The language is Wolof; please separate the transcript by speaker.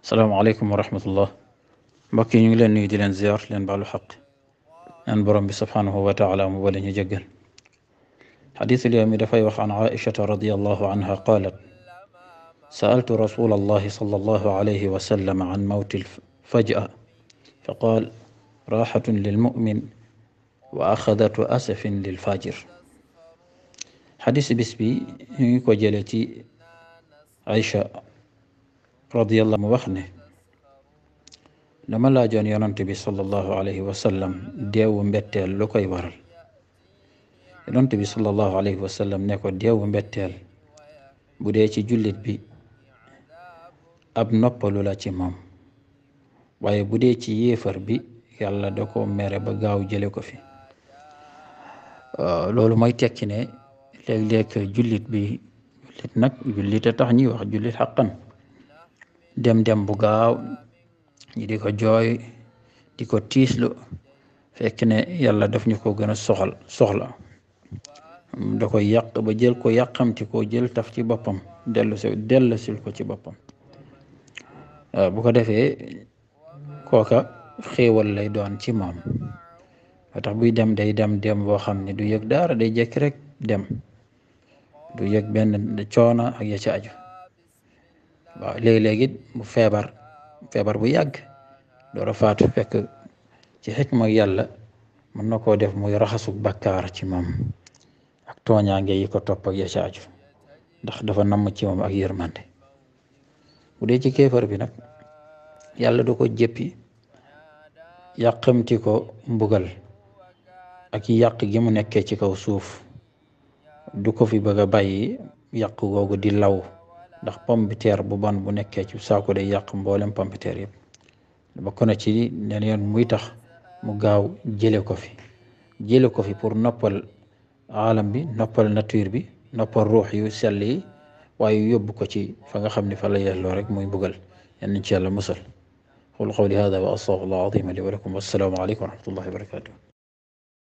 Speaker 1: salaamaaleykum wa rahmatullah mbokk yi ñu ngi leen nuyu di leen ziar leen baalu xaq ñaan borom bi subhaanahu wa taala mu boole ñu jéggal xadiisul yawmi dafay wax an aishata radiallahu anha qaalat sa'altu rasula allahi sallallahu alayhi wa sallam an mawti lfaj'a fa qaal raaxatun lilmumin wa axadatu asafin lilfajir. xadis bis bi ñu ngi ko jële ci Aïcha radiyallahu mu wax ne dama laajoon yonent bi sallallahu alayhi wa sallam deewu mbetteel lu koy waral. yonent bi sallallahu alayhi wa sallam ne ko deewu mbetteel bu dee ci jullit bi ab noppalu la ci moom, waaye bu dee ci yéefar bi yàlla da ko mere ba gaaw jële ko fi. loolu mooy tekki ne léeg-léeg jullit nag jullit a tax ñuy wax jullit xaqan dem bu gaaw ñi di ko jooy di ko tiislu fekk ne yàlla daf ñu ko gën a soxla da koy yàq ba jël ko yàqamti ko jël taf ci boppam dellusil ko ci boppam. bu ko defee kooka xéewal lay doon ci moom, ba tax buy dem day dem boo xam ne du yëg dara, day jekki rek dem, du yëg benn coono ak ya ci aju. waaw léegi-léegi mu feebar bu yàgg door a faatu, fekk ci xikma yàlla mën na koo def muy raxasu bakkaar ci moom ak tooñaange yi ko topp ak ya ci aju, ndax dafa namm ci moom ak yërmande. bu dee ci kéefar bi nag yàlla du ko jéppi yàqamti ko mbugal ak yàq gi mu nekkee ci kaw suuf, du ko fi bëgg a bàyyi yàq googu di law, ndax pompiteer bu bon bu nekkee ci saako day yàq mboolem pompiteer yëpp. bokk na ci neen yoon muy tax mu gaaw jële ko fi pour noppal aalam bi, noppal nature bi, noppal ruux yu sell yi, waaye yóbbu ko ci fa nga xam ne fa la yelloo rek muy mbugal. yal nañ ci yàlla musal. qul qawli hada wa astaghfirullah al-azim li wa lakum. wassalaamu aleykum wa rahmatullahi wa barakatuh.